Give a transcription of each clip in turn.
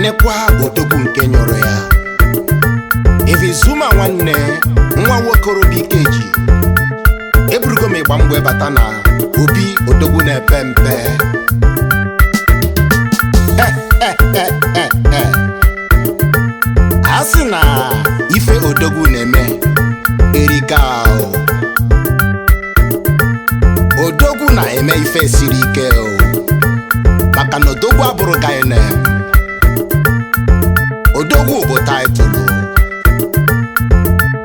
Kenekwa odogwu nke nyụrụ ya. Evizuma nwanne nwa nwokorobịa Ikeji, eburugo m ịgba mgbe bata na obi odogwu na-epe mpe. A sị na ife odogwu na-eme erika o. Odogwu na-eme ife siri ike o, maka na odogwu abụrụ gaine. Odogwu bụ taịtụlụ,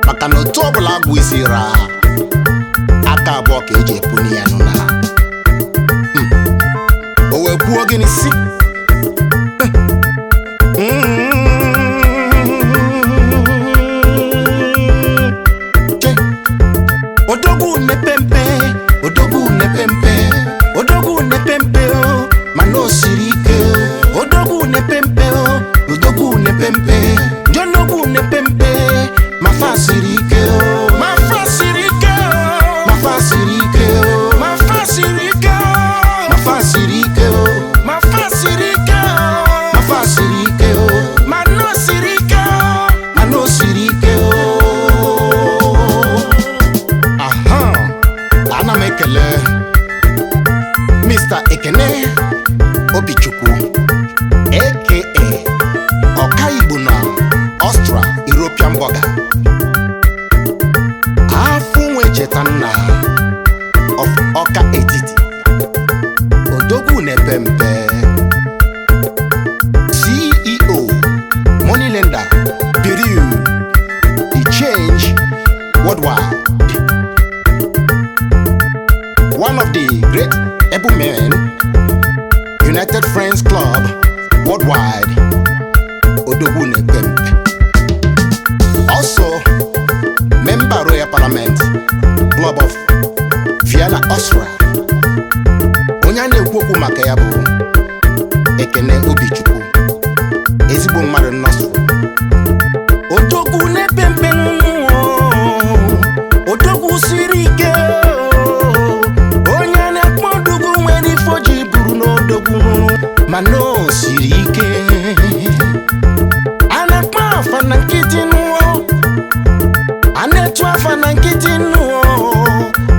maka na otu ọbụla agwụ isi raa, aka abụọ ka eji epuni ya nụ na. O wee kwuo gịnị si? Che. Odogwu nepempe, odogwu nepempe, odogwu nepempe o, mana o siri ike o. Odogwu nepempe o, odogwu nepempe, jonogwu nepempe, ma fa siri ike o. Ma fa siri ike o, ma fa siri ike o, ma fa siri ike o, ma fa siri ike o, ma fa siri ike o, ma fa siri ike o, ma no siri ike o, ma no siri ike o. Aha, ana m ekele Mr. Ekene Obichukwu, aka Ọkaigbo na Austria European Burger, afọ nwe cheta nna of Ọka Etiti, odogwu na-epe mpe, CEO Moneylender Bureau The Change Worldwide, one of the great able men, United Friends Club Worldwide, Odogwu na-epe mpe. Also, member Royal Parliament Club of Vienna, Austria. Onye a na-ekwu okwu maka ya bụ Ekene Obichukwu, ezigbo mmadụ nọsụ. Odogwu na-epe mpe n'ụwa, odogwu siri ike o. Onye na-akpọ odogwu nwere ife o ji buru n'odogwu, mana o siri ike. A na-akpọ afa na nkịtị nụọ, a na-etu afa na nkịtị nụọ.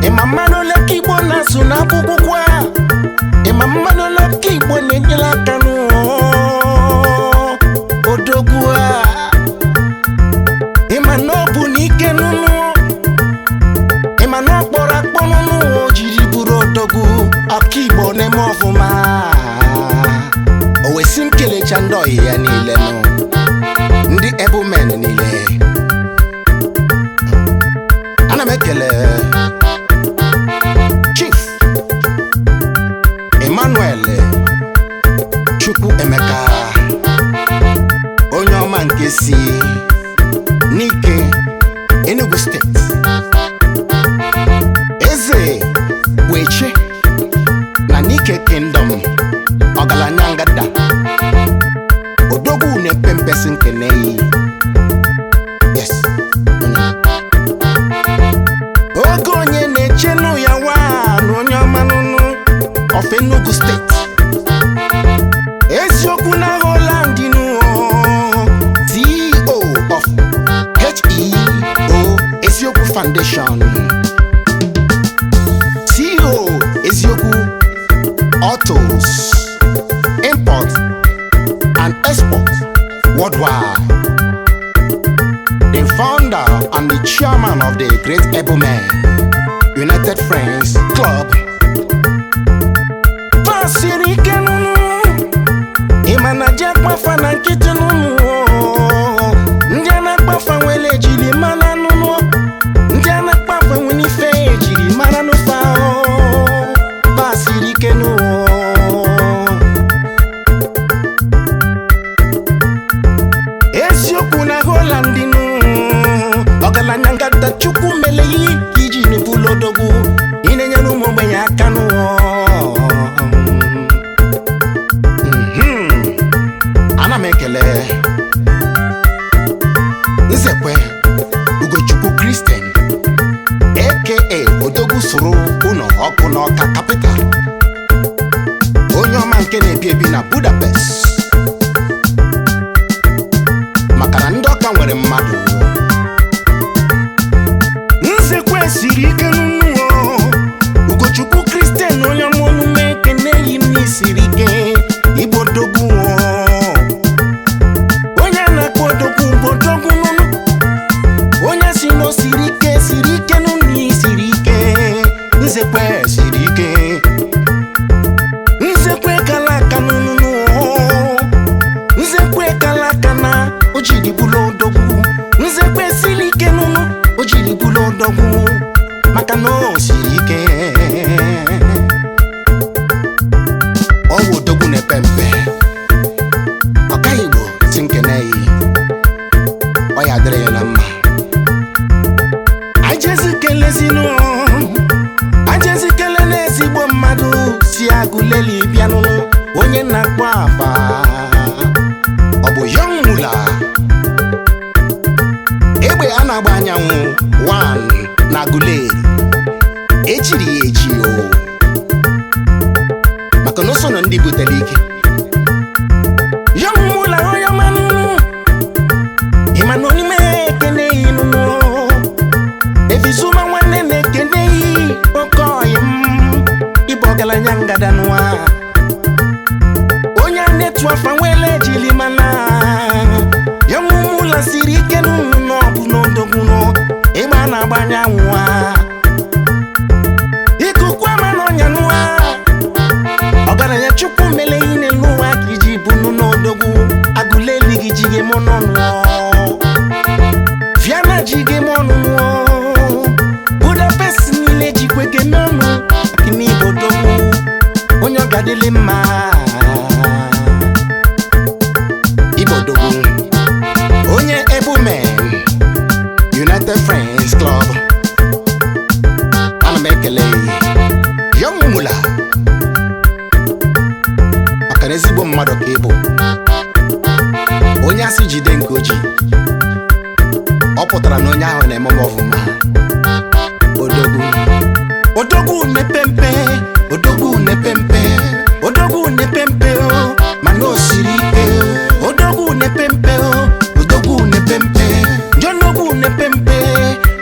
Ịma mmanụ ole ka Igbo na-asụ n'akwụkwọ kwa? Ịma mmanụ ole ka Igbo na-enyere aka nụọ? Odogwu a, ịma na ọ bụ n'ike nụnụ, ịma na ọ kpọrọ akpọ nụnụ, o jiri bụrụ odogwu. Ọkaigbo na-eme ọfụma. O wee sị m kelecha ndị ọyị ya niile nụ, ndị able men niile. Ana m ekele Chief Emmanuel Chukwu Emeka, onye ọma nke si Nike, Enugu Steeti, eze Weche na Nike Kingdom, ọgaranya ngada, odogwu na-epe mpesi nkeneyi. Yes, oge onye na-echenụ ya nwanụ, onye ọma nụnụ of Enugu Steeti, eziokwu na Holland nụ, CEO of HEO Eziokwu Foundation, CEO Eziokwu Autos Import and Export Worldwide, the founder and the chairman of the Great Able Men United Friends Club. Fasiri ike nụnụ, ịma na ji akpafa na nkịtị nụnụ, ndị a na-akpafa nwere ejiri mara nụnụ, ndị a na-akpafa nwere ife ejiri mara nụfa. Fasiri ike nụnụ. Eziokwu na Holland nụ, ọgaranya ngada, Chukwu meleyi iji nubulu odogwu, ị na-enyere ụmụ ogbenye aka nụọ. Ana m ekele Nzekwe Ugochukwu Christian, aka Odogwu soro ụlọ ọkụ n'Ọka Capital, onye ọma nke na-ebi ebi na Budapest. Maka na ndị Ọka nwere mmadụ. Nzekwe siri ike n'unu o. Ugochukwu Kristian onye ọma omume ekene yi m n'isiri ike. Igbo odogwu o. Onye a na-akpọ odogwu bụ odogwu n'unu. Onye si na o siri ike siri ike n'unu siri ike. Nzekwe siri ike. Nzekwe kala aka n'unu o. Nzekwe kala aka na o jiri bụrụ odogwu. Nzekwe siri ike n'unu o jiri bụrụ odogwu. Maka na o siri ike. Ọ wụ odogwu na-epe mpe. Ọka Igbo si nkene yi. Ọ ya adịrị ya na mma. Ajezi kelezinu. Ajezi kele n'ezigbo mmadụ si Agụleli bịanụnụ. Onye na-akpọ afa. Ọ bụ Young Mula. Egbe a na-agba anyanwụ 1 na Aguleri. Echiri ya echi o. Maka na o so na ndị butere ike. Young Mula onye ọma nụnụ. Ịma na onye ekene yi nụnụ. Efizuma nwanne na-ekene yi oke ọyị m. Ịbụ ọgaranya ngada nụa. Onye a na-etu afa nwele ejili mana. Young Mula siri ike nụnụ n'ọbụ n'odogwu nụ. Ịgba na-agba anyanwụ a. Ikuku ama n'ọnya nụa. Ọgaranya Chukwu mele ihe n'elu ụwa ka iji bunu n'odogwu. Agụleli gị ji gị mụ n'ọnụ. Vienna ji gị mụ ọnụ. Budapest niile jikwe gị n'ọnụ. Akịna Igbo odogwu. Onye ọ ga-adịlị mma. Igbo odogwu. Onye Ebumen United Friends Club. Ana m ekele Young Mula. Maka na ezigbo mmadụ ka ị bụ. Onye asị jide nke o ji. Ọ pụtara na onye ahụ na-eme m ọfụma. Odogwu. Odogwu na-epe mpe. Odogwu na-epe mpe. Odogwu na-epe mpe o. Mana o siri ike. Odogwu na-epe mpe o. Odogwu na-epe mpe. Jonogwu na-epe mpe.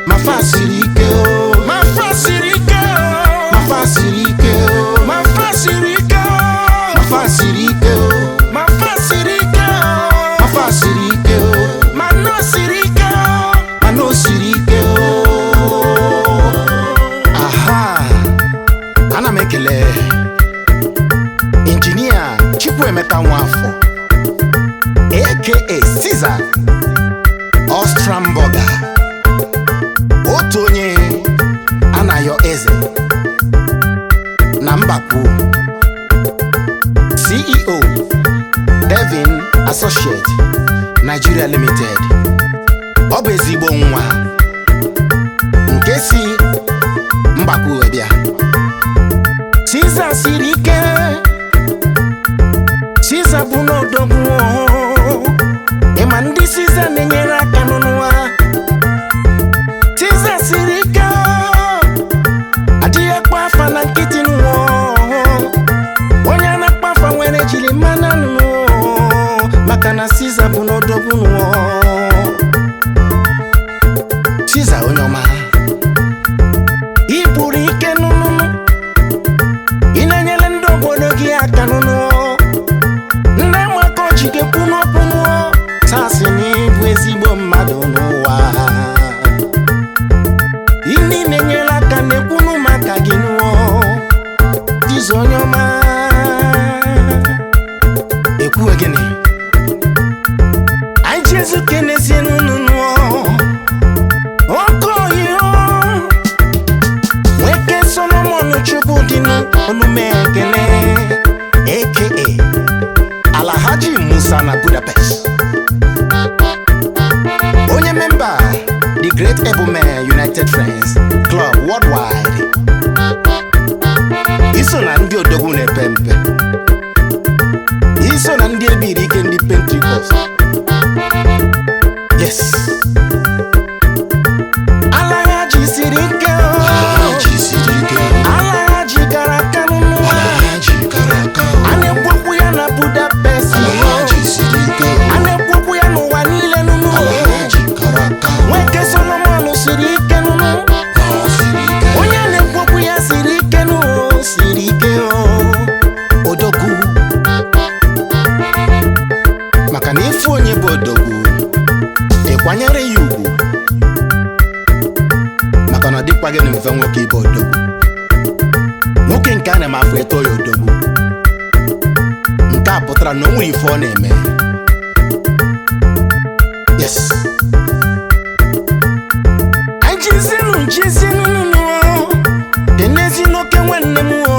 Ma fa siri ike o. Ma fa siri ike o. Ma fa siri ike o. Ma fa siri ike o. Ma fa siri ike o. Ma fa siri ike o. Ma fa siri ike o. Ma no siri ike o. Ma no siri ike o. Aha. Ana m ekele Injinia Chukwuemeka Nwafọ aka Caesar Ostramburger, otu onye anayo eze na Mbakwu, CEO Devin Associate Nigeria Limited. Ọ bụ ezigbo nwa nke si Mbakwu wee bịa. Caesar siri ike. Caesar bụ n'odogwu. Ịma ndị Caesar na-enyere aka n'ụwa. Caesar siri ike. Adịghị akpa afa na nkịtị n'ụwa. Onye a na-akpa afa nwere jiri mana n'ụwa. Maka na Caesar bụ n'odogwu n'ụwa. Caesar onye ọma. Ị pụrụ ike n'ụnụnụ. Ị na-enyere ndị obodo gị aka n'ụnụ. Ndị amakọ jidekwu n'okwu nụọ. Tasị na ịbụ ezigbo mmadụ n'ụwa. Ndị na-enyere aka na-ekwunu maka gị nụọ. Dizo onye ọma. Ekwuwe gịnị? Anyị ji ezuke n'ezie n'ụnụ nụọ. Oke oyi o. Nweke Solomon Chukwudinu onume ekene aka Alhaji Musa na Budapest, onye memba the Great Ebume United Friends Club Worldwide. Iso na ndị odogwu na-epe mpe. Iso na ndị ebiri ike ndị Pentecost. Yes, Alhaji siri ike o. Alhaji siri ike. Alhaji gara aka n'ụwa. Alhaji kara aka. A na-ekwu okwu ya na Budapest. Alhaji siri ike. A na-ekwu okwu ya n'ụwa niile. Kwanyere ya ugwu, maka na ọ dịkwa gị na mfe nwoke ịbụ odogwu. Nwoke nke a na m afọ eto ya odogwu, nke a pụtara na o nwere ife ọ na-eme. Yes, anyị jizinu jizinu dị n'ezi n'oke nwanne m o.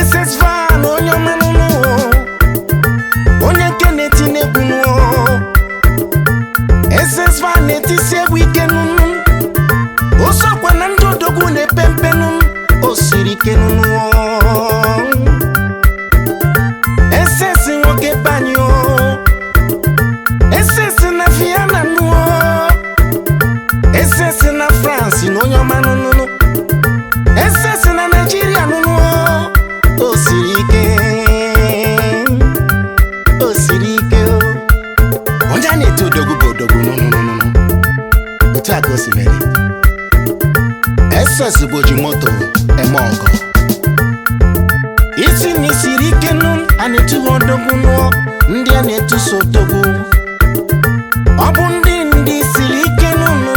SS Van onye ọma nụnụ o, onye nke na-eti n'egwu nụ o. SS Van na-etisi egwu ike nụnụ, o sokwa na ndị odogwu na-epe mpe nụnụ, o siri ike nụnụ o. SS nwoke banyị o, SS na Vienna nụ o, SS na France na onye ọma nụnụ, SS na Naịjirịa nụnụ o. O siri ike, o siri ike o. Onye a na-eti odogwu bụ odogwu nụnụnụnụ. Otu a ka o si mere. SS bụ oji moto eme ọgọ. Isi na isiri ike nụ, a na-etu ha odogwu nụọ. Ndị a na-etuso odogwu, ọ bụ ndị ndị siri ike nụnụ,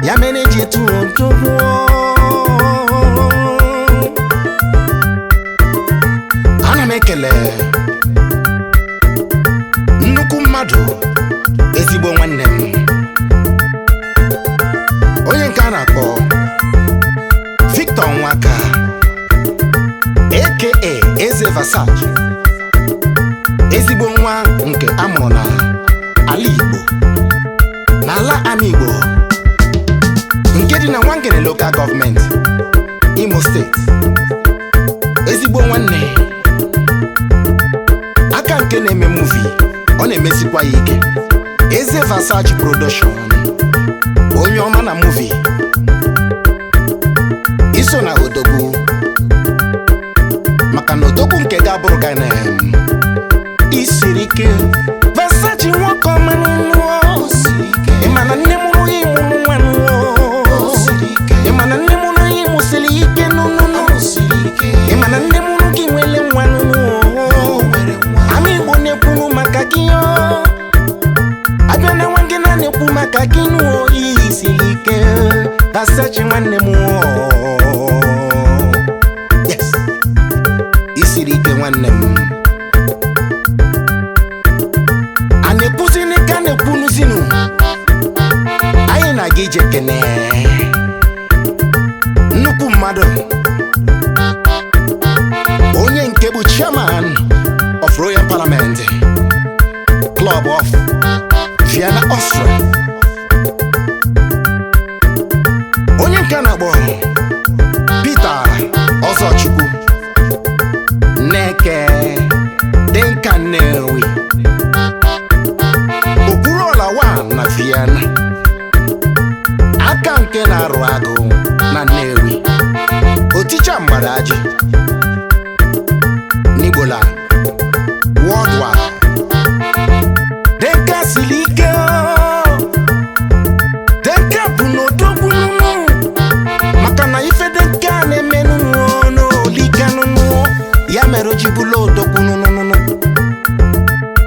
ya mere eji etu ha odogwu. Ana m ekele nnukwu mmadụ, ezigbo nwanne m, onye nke a na-akpọ Victor Nwaka, aka Eze Versace, ezigbo nwa nke a mụrụ na ala Igbo, n'ala ama Igbo nke dị na Nwangele Local Government, Imo Steeti. Ezigbo nwanne, aka nke na-eme movie, ọ na-emesikwa ya ike. Eze Versace Production, onye ọma na movie, iso na odogwu, maka na odogwu nke ga-abụrụ gị na isiri ike. Versace nwoke ọma nụọ, ị ma na nne mụrụ ya ịmụrụ nwa nụọ, ị ma na nne mụrụ ya ịmụsịrị ike nụnụnụ, ị ma na nne mụrụ gị nwere nwa nụnụ. Ama Igbo na-ekwuru maka gị o, abịa na nwa gị na na-ekwu maka gị nụọ, iyi siri ike. Versace nwanne m o. Yes, isiri ike nwanne m. A na-ekwuzini ka a na-ekwunuzinu, anyị na-aga ije kene nnukwu mmadụ, onye nke bụ chairman of Royal Parliament Club of Vienna, Austria, onye nke a na-akpọ Peter Ọzọchukwu Nneke Denka Nnewi, Okwuruọla 1 na Vienna, aka nke na-arụ agụ na Nnewi, oticha mgbadaji n'Igboland worldwide. Denka siri ike o. Denka bụ n'odogwu nụnụ, maka na ife Denka na-eme nụnụ n'olike nụnụ, ya mere o ji bụlụ odogwu nụnụnụnụ.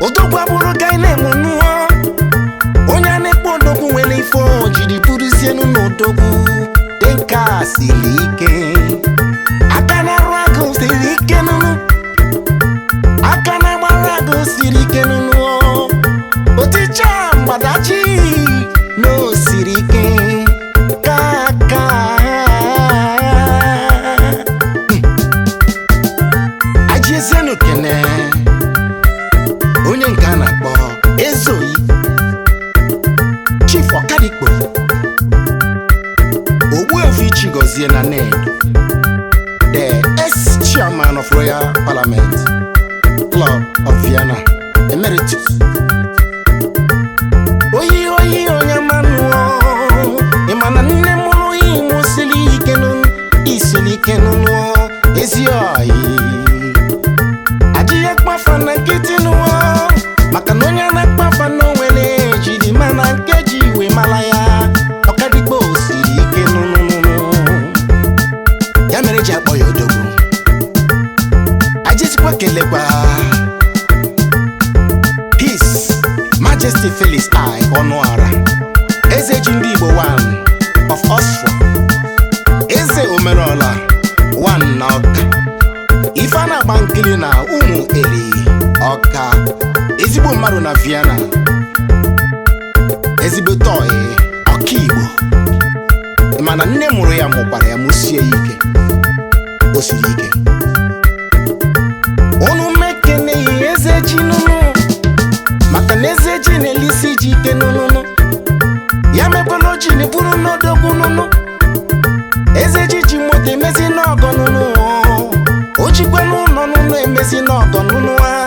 Odogwu abụrụ ga na-emu nụọ, onye a na-ekpo odogwu nwere ife o jiri bụrụzienu n'odogwu. Denka siri ike, aka na-arụ agụ siri ike nụnụ, aka na-agbara agụ siri ike nụnụ, oticha mgbadachi na o siri ike ka aka. Ajiezenu kene onye nke a na-akpọ Ezoyi Chief Ọkadigbo Ogbuefi Chigozie na Ned, the ex-chairman of Royal Parliament Club of Vienna Emeritus. Oyi oyi onye manụ, ị ma na nne mụrụ ya ịmụsiri ike nụ, isiri ike nụnụ, ezi oyi adịghị akpafa na nkịtị nụọ, maka na onye na-akpafa na onwere ejiri mana nke ji iwe mara ya. Ọkadigbo siri ike nụnụnụnụ, ya mere eji akpọ ya odogwu. Ajizikwa kelekwa His Majesty. Majesty Felix I Ọnụara, Eze ji ndị Igbo 1 of Austria, Eze Omerola 1 na Ọka, ife a na-agba nkiri na ụmụ Eli Ọka, ezigbo mmadụ na Vienna, ezigbo tọị ọka Igbo. Mana nne mụrụ ya mụkwara ya mụsie ya ike, o siri ike. Unu mekeneghị eze ji nụnụ, maka na eze ji na-elisi ji ike nụnụnụ, ya mekwala oji na bụrụ n'odogwu nụnụ. Eze ji ji moto emezi n'ọgọ nụnụ, o jikwa n'ụlọ nụnụ emezi n'ọgọ nụnụ ha,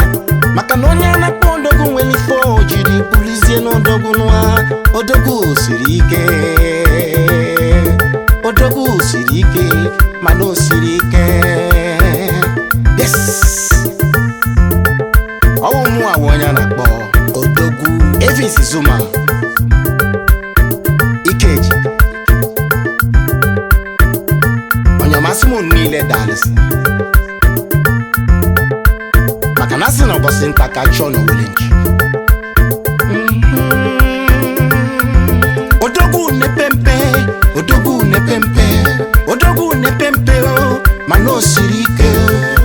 maka na onye a na-akpọ odogwu nwere ife o jiri bulizie n'odogwu nụ ha. Odogwu siri ike, odogwu siri ike, mana o siri ike. Yes, ọwụ mụ awụ onye a na-akpọ Odogwu Evans Zuma Ikeji, onye ọmasị m niile daalụsị, maka na asị na ụbọchị nta ka chọọ na owele nchi. Odogwu nepe mpe, odogwu nepe mpe, odogwu nepe mpe o, mana o siri ike o.